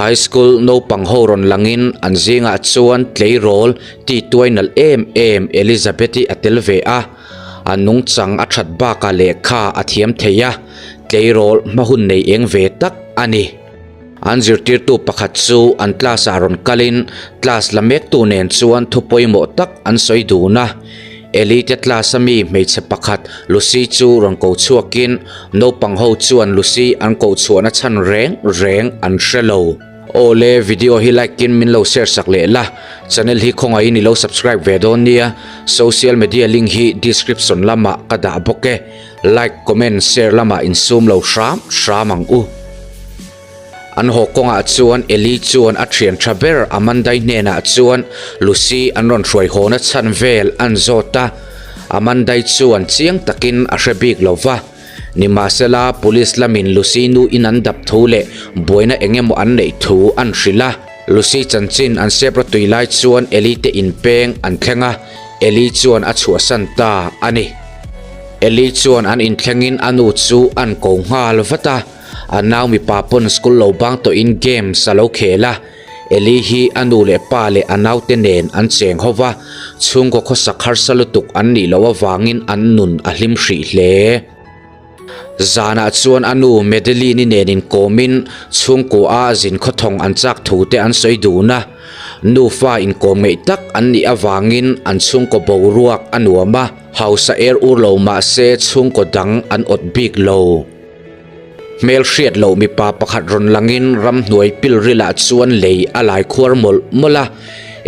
High school naupang ho rawn langin an zingah chuan tleirawl ti tuai nalh em em Elizabeth-i a tel ve a. A nungchang a that bakah lehkha a thiam thei a, tleirawl hma hun nei eng ve tak a ni. An zirtirtu pakhat chu an class ah rawn kalin class la mektu nen chuan thu pawimawh tak an sawi dun a. Eli te class a mi hmeichhe pakhat Lucy chu rawn ko chhuakin naupang ho chuan Lucy an koh chhuahna chhan reng reng an hre lo. Aw le, video hi like in min lo share sak leh la, channel hi khawngaihin i lo subscribe ve dawn nia, social media link hi description lamah ka dah bawk e, like, comment, share lamah insum lo hram hram ang u. An haw kawngah chuan Eli chuan a thian tha ber Amandai hnenah chuan Lucy an rawn hruai hawna chhan vel an zawt a, Amandai chuan chiang takin a hre bik lo va. Nimahsela, Police lamin Lucy nu in an dap thu leh buaina eng emaw an neih thu an hrilh a. Lucy chanchin an sep rawtui lai chuan Eli te inpeng an thleng a, Eli chuan a chhuahsan ta a ni. Eli chuan an inthlengin a nu chu an ko nghal vat a, a nau mipa pawn school lo bang tawhin games a lo khel a. Eli hi a nu leh pa leh a naute nen an cheng ho va, chhungkaw khawsak harsa lutuk an nih loh avangin an nun a hlim hrih hle. Zanah chuan a nu Madeline-i nen inkawmin chhungkaw a zin khawthawng an chak thu te an sawi dun a. Nufa inkawm ngeih tak an nih avangin an chhungkaw boruak a nuam a, hausa er ur lo mah se chhungkaw dang an awt bik lo. Hmel hriat loh mipa pakhat rawn langin ramhnuai pilrilah chuan lei a lai khuar mawlh mawlh a,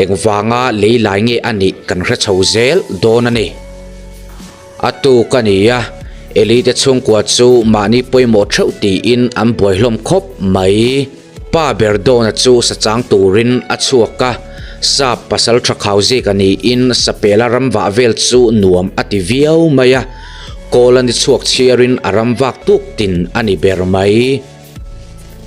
engvanga lei lai nge a nih kan hre chho zel dawn a ni. A tuk a ni a, Eli te chhungkua chu mahni pawimawh theuh tiin an buai hlawm khawp mai. Pa ber dawna chu sa chang turin a chhuak a, sap pasal tha khau zik a niin sapela ram vah vel chu nuam a ti viau mai a, kawl a ni chhuak chhiarin a ram vak tuk tin a ni ber mai.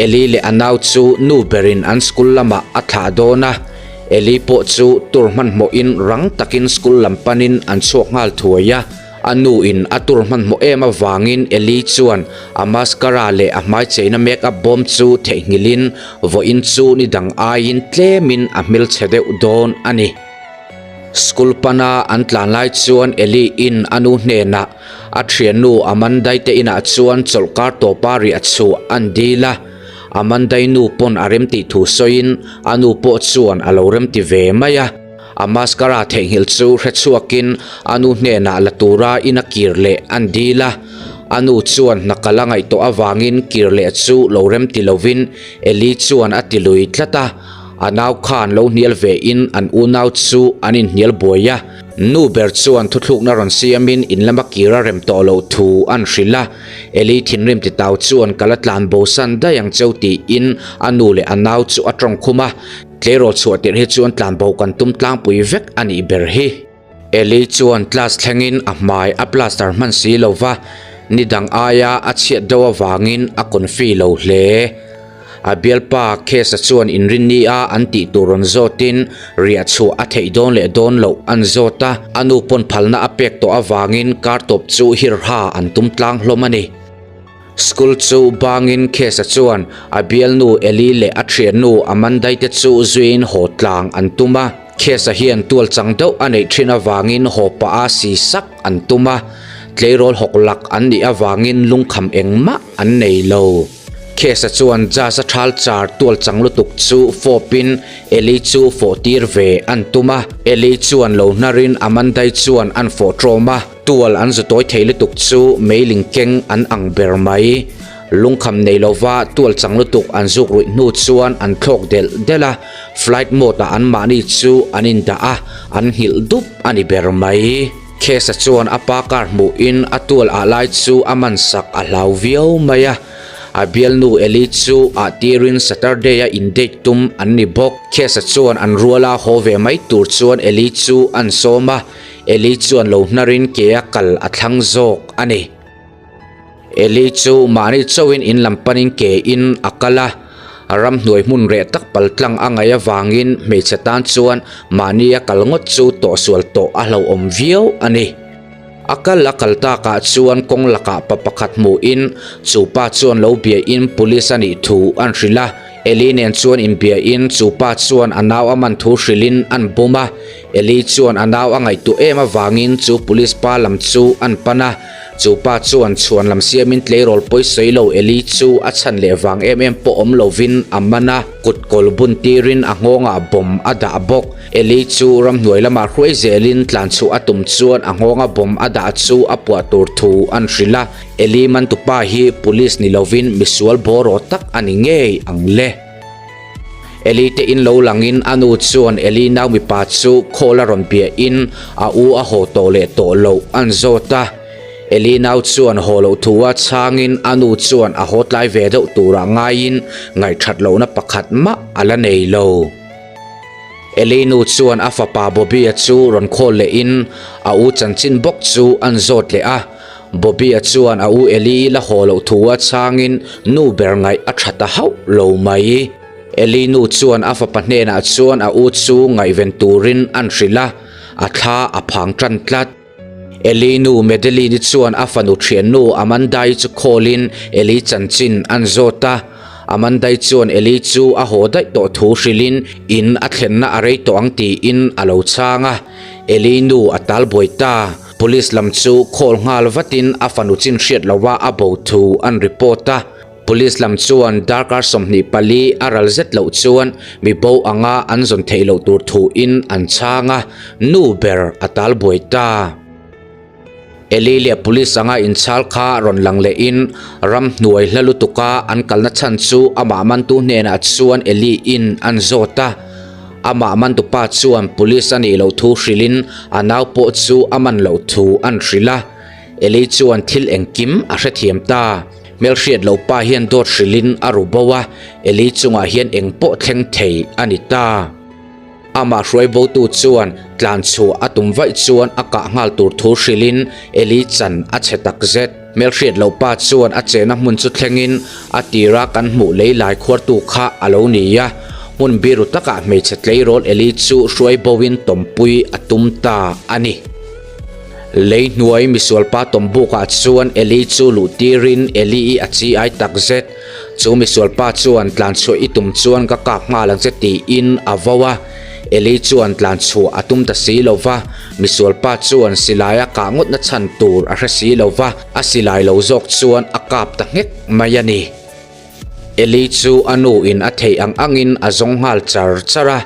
Eli leh a nau chu nu berin an school lamah a thlah dawn a, Eli pawh chu tur hmanhmawhin rang takin school lam panin an chhuak nghal thuai a. A nu in a tur hmanhmawh em avangin Eli chuan a mascara leh a hmaicheina make up bawm chu theihnghilhin vawiin chu ni dang aiin tlemin a hmelchhe deuh dawn a ni. School pana an tlan lai chuan Eli in a nu hnenah a thiannu Amandai te inah chuan chawlhkar tawpa riah chhuah an dil a, Amandai nu pawn a remtih thu sawiin a nu pawh chuan a lo remti ve mai a. A mascara theihnghilh chu hre chhuakin a nu hnenah la tura in a kir leh an dil a. A nu chuan hna kal a ngaihtuah avangin kir leh chu lo rem ti lovin Eli chuan a ti lui tlat a. A nau khan lo hnial vein an unau chu an inhnial buai a. Nu ber chuan thuthlukna rawn siamin in lama kir a rem tawh loh thu an hrilh a. Eli thinrim titau chuan ka la tlan bosan daih ang cheu tiin a nu leh a nau chu a tawngkhum a. Tleirawl chhuah tirh hi chuan tlanbo kan tum tlangpui vek a nih ber hi. Eli chuan class thlengin a hmai a plaster hman si lo va, ni dang aia a chhiat deuh avangin a confi lo hle. A bialpa Kesa chuan inrinni a an tih tur rawn zawtin riah chhuah a theih dawn leh dawn loh an zawt a, a nu pawn phalna a pek tawh avangin kar tawp chu hirha an tum tlang hlawm a ni. School chu bangin Kesa chuan a bialnu Eli leh a thiannu Amandai te chu zuiin haw tlang an tum a. Kesa hian tual chang deuh a neih thin avangin haw pah a si sak an tum a. Tleirawl hawk lak an nih avangin lungkham engmah an nei lo. Kesa chuan Jazz a thal char tual chang lutuk chu fawpin Eli chu fawh tir ve an tum a. Eli chuan lo hnarin Amandai chuan an fawh tawm a. Tual an zu tawi thei lutuk chu meiling keng an ang ber mai. Lungkham nei lova tual chang lutuk an zuk ruih hnu chuan an thlawk delh delh a, flight mode ah an mahni chu an indah a, an nghilh dup a ni ber mai. Khesa chuan a pa car hmuhin a tual ah lai chu a man sak a hlau viau mai a. A bialnu Eli chu ah tirin Saturday a in date tum an ni bawk. Khesa chuan an ruala haw ve mai tur chuan Eli chu an sawm a. Eli chuan lo hnarin ke a kal a thlang zawk a ni. Eli chu mahni chauhin in lam panin ke in a kal a, ramhnuai hmun reh tak pal tlang a ngaih avangin hmeichhe tan chuan mahni a kal ngawt chu tawhsual tawh a hlauhawm viau a ni. A kal a kal takah chuan kawng lakah pa pakhat hmuhin chu pa chuan lo biain police a nih thu an hrilh a. Eli nen chuan inbia in chu pa chuan a nau a man thu hrilh in an bum a. Eli chuan a nau a ngaihtuah em avangin chu police pa lam chu an pan a. Chu pa chuan chhuan lam siamin tleirawl pawi sawi lo Eli chu a chhan leh vang em em pawh awm lovin a man a, kut kawl bun tirin a nghawngah bomb a dah bawk. Eli chu ramhnuai lamah hruai zelin tlan chhuah a tum chuan a nghawnga bomb a dah chu a puah tur thu an hrilh a. Eli mantupa hi police ni lovin misual bawraw tak a ni ngei ang le. Eli te in lo langin a nu chuan Eli nau mipa chu khawl a rawn biahin a u a haw tawh leh tawh loh an zawt a. Eli nau chuan haw loh thu a chhangin a nu chuan a haw tlai ve deuh turah ngaiin ngaihthat lohna pakhat mah a la nei lo. Eli nu chuan a fapa Bobby-a chu rawn khawl lehin a u chanchin bawk chu an zawt leh a. Bobby-a chuan a u Eli la haw loh thu a chhangin nu ber ngaih a tha ta hauh lo mai. Eli nu chuan a fapa hnenah chuan a u chu ngaihven turin an hrilh a, a thla a phang tan tlat. Eli nu Madeline-i chuan a fanu thiannu Amanda-i chu call-in Eli chanchin an zawt a. Amanda-i chuan Eli chu a haw daih tawh thu hrilhin in a thlenna a rei tawh ang tiin a lo chhang a. Eli nu a tal buai ta. Police lam chu call nghal vatin a fanu chin hriat loha a bo thu an report a. Police lam chuan darkar 24 a ral zet loh chuan mi bo anga an zawn theih loh tur thuin an chhang a, nu ber a tal buai ta. Eli leh police anga inchhal kha rawn lang lehin ramhnuai hla lutuka an kalna chhan chu amah mantu hnenah chuan Eli in an zawt a. Amah mantupa chuan police a nih loh thu hrilhin a nau pawh chu a man loh thu an hrilh a. Eli chuan thil engkim a hrethiam ta. Hmelhriat loh pa hian dawt hrilhin a ru bo a, Eli chungah hian eng pawh thleng thei a ni ta. Amah hruai botu chuan tlan chhuah a tum vaih chuan a kah nghal tur thu hrilhin Eli chan a chhe tak zet. Hmelhriat loh pa chuan a chehna hmun chu thlengin a tira kan hmuh lei lai khuartu kha a lo ni a, hmun biru takah hmeichhe tleirawl Eli chu hruai boin tawmpui a tum ta a ni. Lei hnuai misualpa tawmbukah chuan Eli chu luh tirin Eli-i a chi ai tak zet. Chu misualpa chuan tlan chhuah i tum chuan ka kap nghal ang che tiin a vo a. Eli chuan tlan chhuah a tum ta si lo va, misualpa chuan silai a kah ngawtna chhan tur a hre si lo va, a silai lo zawk chuan a kap ta nghek mai a ni. Eli chu a nu in a theih ang angin a zawng nghal char char a,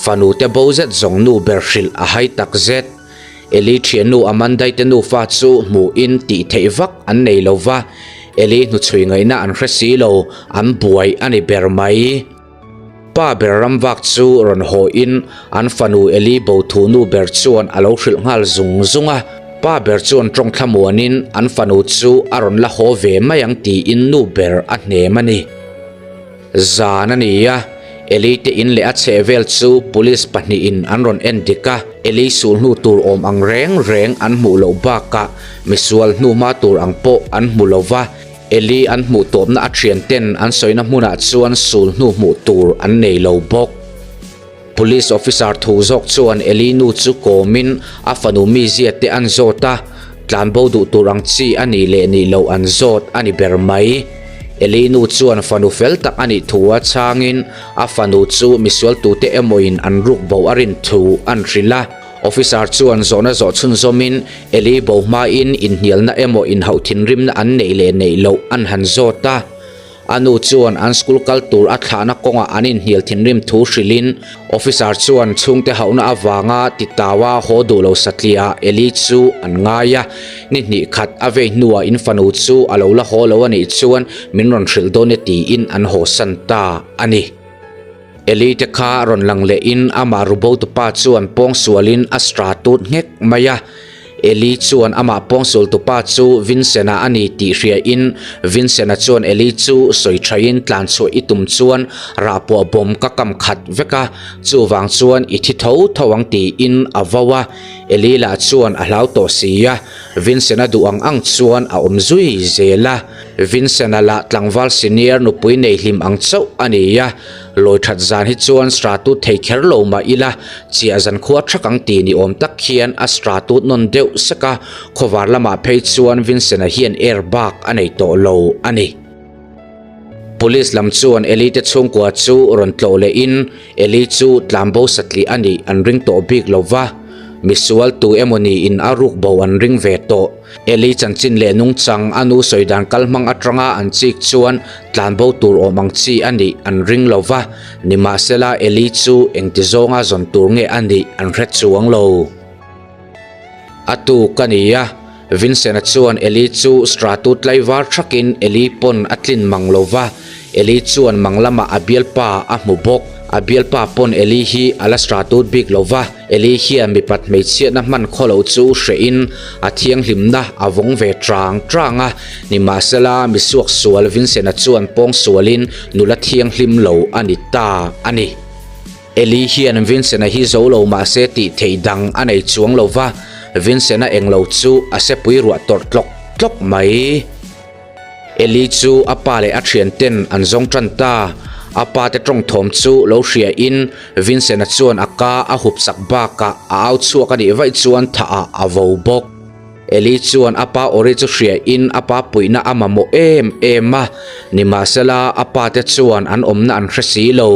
fanu te bo zet zawng nu ber hrilh a hai tak zet. Eli thiannu Amandai te nufa chu hmuhin tih theih vak an nei lo va, Eli hnuchhui ngaihna an hre si lo, an buai a ni ber mai. Pa ber ramvak chu rawn hawiin an fanu Eli bo thu nu ber chuan a lo hrilh nghal zung zung a. Pa ber chuan tawng thlamuanin an fanu chu a rawn la haw ve mai ang tiin nu ber a hnem a ni. Zan a ni a, Eli te in leh a chhehvel chu police pahnihin an rawn en dik a. Eli sulhnu tur awm ang reng reng an hmuh loh bakah misual hnuhma tur ang pawh an hmu lo va. Eli an hmuh tawpna a thian ten an sawina hmunah chuan sul hnu hmuh tur an nei lo bawk. Police officer thu zawk chuan Eli nu chu kawmin a fanu mizia te an zawt a, tlanbo duh tur ang chi a nih leh nih loh an zawt a ni ber mai. Eli nu chuan fanu fel tak a nih thu a chhangin a fanu chu misual tute emawin an ruk bo a rin thu an hrilh a. Officer chuan zawhna zawh chhunzawmin Eli bo hmain inhnialna emaw inhauh thinrimna an neih leh neih loh an han zawt a. A nu chuan an school kal tur a thlahna kawngah an inhnial thinrim thu hrilhin officer chuan chhungte hauhna avanga titaua haw duh lo satliah Eli chu an ngai a. Ni hnih khat a vei hnuah in fanu chu a lo la haw lo a nih chuan min rawn hrilh dawn e tiin an hawsan ta a ni. Eli te kha rawn lang lehin amah rubotupa chuan pawngsualin a stra tut nghek mai a. Eli chuan amah pawngsualtupa chu Vincent-a a ni tih hriain Vincent-a chuan Eli chu sawi thain tlan chhuah i tum chuan rah pawh bawm ka kam khat vek a, chuvang chuan i thi tho tho ang tiin a vo a. Eli lah chuan a hlau tawh si a, Vincent-a duh ang ang chuan a awm zui zel a. Vincent-a lah tlangval senior nupui nei hlim ang chauh a ni a, lawi that zan hi chuan stratut thei kher lo mah ila, chiah zan khua thak ang ti ni awm tak hian a stratut nawn deuh sek a, khawvar lamah phei chuan Vincent-a hian air bag a nei tawh lo a ni. Police lam chuan Eli te chhungkua chu rawn tlawh lehin Eli chu tlanbo satliah a nih an ring tawh bik lo va, misual tu emaw niin a ruk bo an ring ve tawh. Eli chanchin leh nungchang a nu sawi dan kal hmang atanga an chik chuan tlanbo tur awm ang chi a nih an ring lo va, nimahsela Eli chu engti zawnga zawn tur nge a nih an hre chuang lo. A tu ka ni a, Vincent-a chuan Eli chu Stratu tlaivar thakin Eli pawn a tlin mang lo va, Eli chuan mang lamah a bialpa a hmu bawk. A bialpa pawn Eli hi a la Stratut bik lo va, Eli hian mipat hmeichhiatna hman khaw lo chu hrehin a thianghlimna a vawng ve chang chang a, nimahsela misuaksual Vincent-a chuan pawngsualin nula thianghlim lo a ni ta a ni. Eli hian Vincent-a hi zo lo mah se tih theih dang a nei chuang lo va, Vincent-a eng lo chu a sepui ruah tawrh tlawk tlawk mai. Eli chu a pa leh a thian ten an zawng tan ta. A pa te tawng thawm chu lo hria in Vincent-a chuan a ka a hup sak bakah a au chhuak a nih vaih chuan thah ah a vo bawk. Eli chuan a pa awri chu hria in a pa puihna a mamawh em em a, nimahsela a pa te chuan an awmna an hre si lo,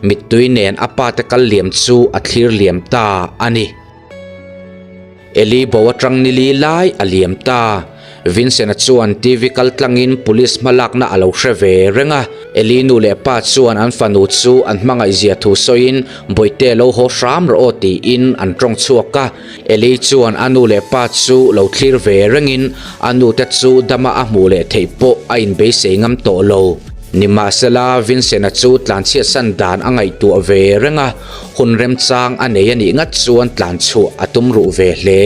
mittui nen a pa te kal liam chu a thlir liam ta a ni. Eli bo atang nili lai a liam ta. Vincent-a chuan TV kal tlangin police hmalakna a lo hre ve reng a. Eli nu leh pa chuan an fanu chu an hmangaihzia thu sawiin Bawihte lo haw hram rawh aw tiin an tawng chhuak a. Eli chuan a nu leh pa chu lo thlir ve rengin a nute chu dama a hmuh leh theih pawh a inbeisei ngam tawh lo. Nimahsela, Vincent-a chu tlanchhiatsan dan a ngaihtuah ve reng a, hun remchang a nei a nih ngat chuan tlanchhuah a tum ruh ve hle.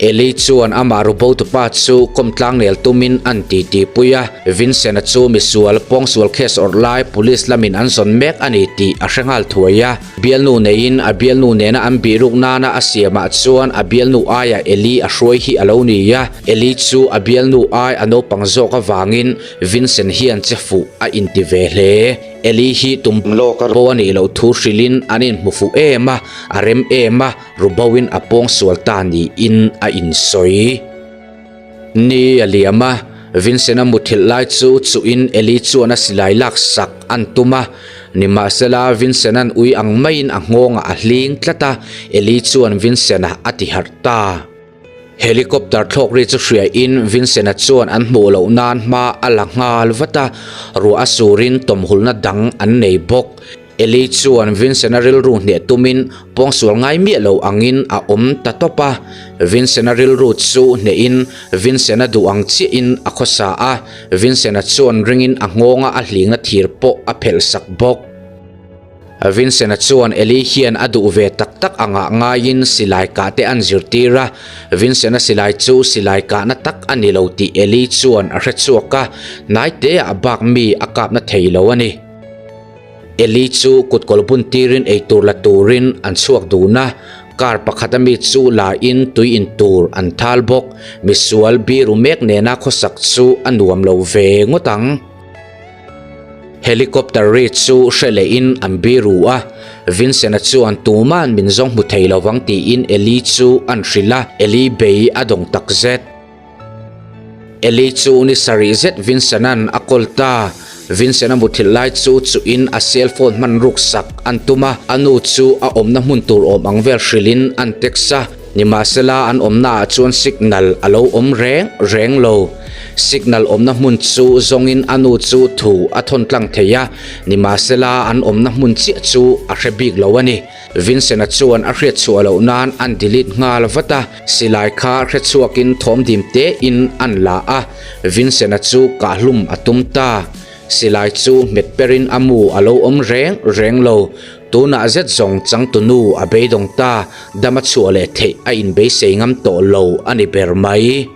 Eli chuan amah rubotupa chu kawmtlang nel tumin an titi pui a, Vincent-a chu misual pawngsual case awrh lai police lamin an zawn mek a ni tih a hre nghal thuai a. Bialnu neiin a bialnu nena an bihruk nana a siamah chuan a bialnu aiah Eli a hruai hi a lo ni a, Eli chu a bialnu ai a naupang zawk avangin Vincent hian che fuh a inti ve hle. Eli hi tum lawk a bo a nih loh thu hrilhin an inhmu fuh em a, a rem em a. Ruboin a pawng sual ta niin a insawi. Ni a liam a, Vincent-a muthilh lai chu chuhin Eli chuan a silai lak sak an tum a. Nimahsela, Vincent-a'n ui ang maiin a nghawngah a hling tlat a, Eli chuan Vincent-a a ti harh ta. Helicopter thlawk ri chu hriain Vincent-a chuan an hmuh loh nan hma a la nghal vat a, ruah a surin tawmhulna dang an nei bawk. Eli chuan Vincent-a rilru hneh tumin pawngsual ngai miah lo angin a awm ta tawp a. Vincent-a rilru chu hnehin Vincent-a duh ang chiahin a khawsa a, Vincent-a chuan ringin a nghawnga a hlingna thir pawh a phelh sak bawk. Vincent-a chuan Eli hian a duh ve tak tak angah ngaiin silai kah te an zirtir a, Vincent-a silai chu silai kahna tak a ni lo tih Eli chuan a hre chhuak a, hnaiteah bak mi a kapna thei lo a ni. Eli chu kutkawl bun tirin eitur la turin an chhuak dun a, car pakhat ami chu la in tui in tur an thal bawk. Misual biru mek nena khawsak chu a nuam lo ve ngawt ang. Helicopter ri chu hre leh in an biru a, Vincent-a chuan tuman min zawng hmu thei lovang tiin Eli chu an hrilh a, Eli bei a dawng takzet. Eli chu ni sarih zet Vincent-a'n a call ta. Vincent-a muthilh lai chu chuhin a cell phone hman ruk sak an tum a, a nu chu a awmna hmun tur awm ang vel hrilhin an text a. Nimahsela an awmnaah chuan signal a lo awm reng reng lo. Signal awmna hmun chu zawngin a nu chu thu a thawn tlang thei a, nimahsela an awmna hmun chiah chu a hre bik lo a ni. Vincent-a chuan a hriat chhuah loh nan an delete nghal vat a, silai kha hre chhuakin thawm dim tein an la a, Vincent-a chu kahhlum a tum ta. Silai chu hmet perin a mu a lo awm reng reng lo. Tunah zet zawng changtunu a beidawng ta, dam a chhuah leh theih a inbeisei ngam tawh lo a ni ber mai.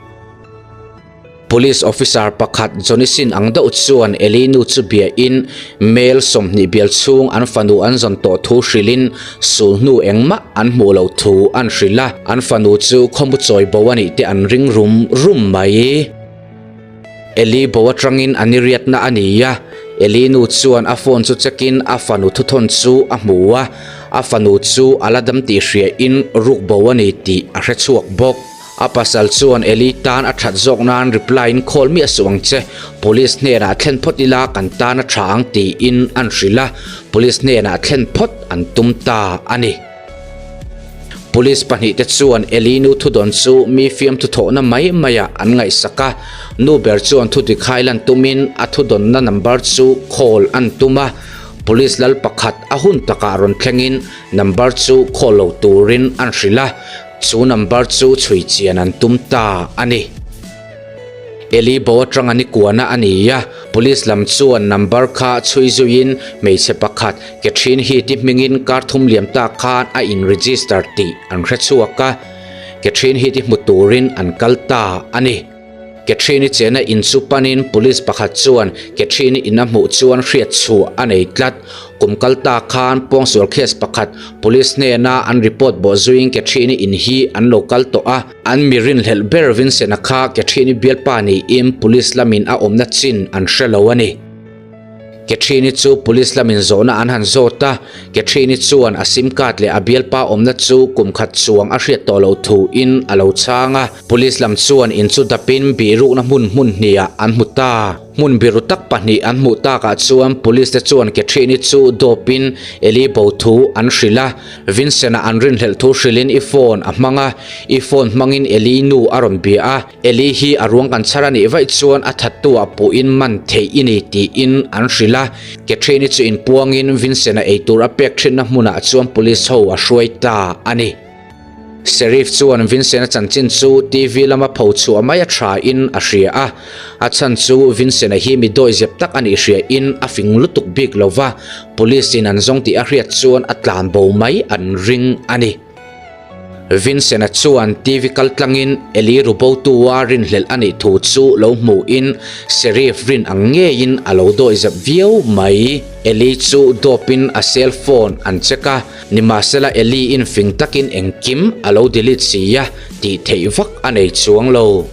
Police officer pakhat Johnny Sin ang deuh chuan Eli nu chu biain mail 20 bial chhung an fanu an zawn tawh thu hrilhin sulhnu engmah an hmuh loh thu an hrilh a, an fanu chu khawmu chawi bo a nih te an ring rum rum mai. Eli bo atangin a niriatna a ni a, Eli nu chuan a phone chu check in a fanu thuthawn chu a hmu a, a fanu chu a la dam tih hriain ruk bo a ni tih a hre chhuak bawk. A pasal chuan Eli tan a that zawk nan reply in call miah suh ang che, police hnenah thlen phawt ila kan tan a tha ang tiin an hrilh a, police hnenah thlen phawt an tum ta a ni. Police pahnihte chuan Eli nu thudawn chu mi fiamthu thawhna mai maiah an ngaihsak a, nu ber chuan thudik hai lan tumin a thudawnna number chu call an tum a, police lal pakhat a hun takah rawn thlengin number chu call lo turin an hrilh a. Chu number chu chhui chian an tum ta a ni. Eli bo atanga ni kuana a ni a, police lam chuan number kha chhui zuiin hmeichhe pakhat Catherine Heath i hmingin kar thum liam tak khan a in register tih an hre chhuak a, Catherine Heath i hmu turin an kal ta a ni. Catherine-i chena in chu panin police pakhat chuan Catherine-i in a hmuh chuan hriat chhuah a nei tlat. Kum kal ta khan pawngsual case pakhat police hnena an report bawh zuiin Catherine-i in hi an lo kal tawh a. An mi rinhlelh ber Vincent-a kha Catherine-i bialpa niin police lamin a awmna chin an hre lo a ni. Catherine-i chu police lamin zawhna an han zawt a, Catherine-i chuan a sim card leh a bialpa awmna chu kum khat chuang a hriat tawh loh thuin a lo chhang a. Police lam chuan in chu dapin bihrukna hmun hmun hniah an hmu ta. Hmun biru tak pahnih an hmuh takah chuan police te chuan Catherine-i chu dawpin Eli bo thu an hrilh a. Vincent-a an rinhlelh thu hrilhin i phone a hmang a, i phone hmangin Eli nu a rawn bia a. Eli hi a ruang kan chhar a nih vaih chuan a thattu ah puhin man theih i ni tiin an hrilh a. Catherine-i chu inpuangin Vincent-a eitur a pek thinna hmunah chuan police ho a hruai ta a ni. Sheriff chuan Vincent-a chanchin chu TV lama pho chhuah mai a tha in a hria a. A chhan chu Vincent-a hi mi dawi zep tak a nih hria in a fing lutuk bik lo va, police in an zawng tih a hriat chuan a tlan bo mai an ring a ni. Vincent-a chuan TV kal tlangin Eli Rubotu-a rinhlelh a nih thu chu lo hmuhin Sheriff rin ang ngeiin a lo dawi zep viau mai. Eli chu dawpin a cell phone an check a, nimahsela Eli-in fing takin engkim a lo delete si a, tih theih vak a nei chuang lo.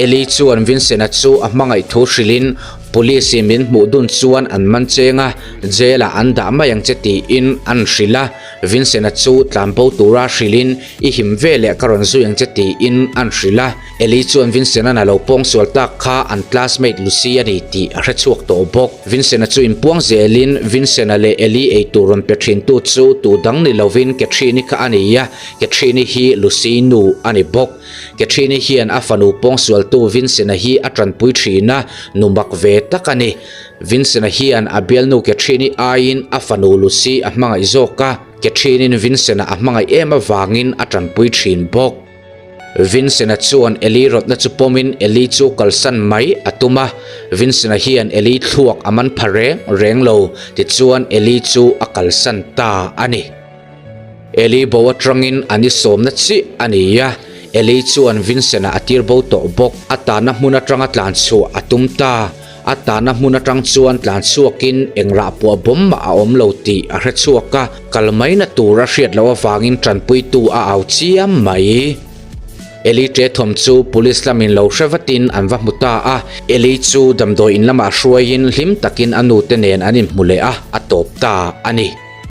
Eli chuan Vincent-a chu a hmangaih thu hrilhin Police-in min hmuh dun chuan an man cheng a, jail-ah an dah mai ang che tiin an hrilh a. Vincent-a chu tlanbo tura hrilhin I him ve leh ka rawn zui ang che tiin an hrilh a. Eli chuan Vincent-a'n a lo pawngsual tak kha an classmate Lucy a ni tih a hre chhuak tawh bawk. Vincent-a chu inpuang zelin Vincent-a leh Eli eitur rawn pe thintu chu tu dang ni lovin Catherine-i kha a ni a, Catherine-i hi Lucy nu a ni bawk. Catherine-i hian a fanu pawngsualtu Vincent-a hi a tanpui thin a, nu mak ve tak a ni. Vincent-a hian a bialnu Catherine-i aiin a fanu Lucy a hmangaih zawk a, Catherine-in Vincent-a a hmangaih em avangin a tanpui thin bawk. Vincent-a chuan Eli rawtna chu pawmin Eli chu kalsan mai a tum a, Vincent-a hian Eli thluak a man pha reng reng lo, tichuan Eli chu a kalsan ta a ni. Eli bo atangin an i sawmna chiah a ni a, Eli chuan Vincent-a a tir bo tawh bawk. A tahna hmun atanga tlan chhuah a tum ta. A tahna hmun atang chuan tlan chhuakin eng rah puah bawm mah a awm lo tih a hre chhuak a, kal maina tur a hriat loh avangin tanpuitu a au chiam mai. Eli ṭe thawm chu police lamin lo hre vatin an va hmu ta a, Eli chu damdawi in lamah hruaiin hlim takin a nute nen an inhmu leh a, a tawp ta a ni.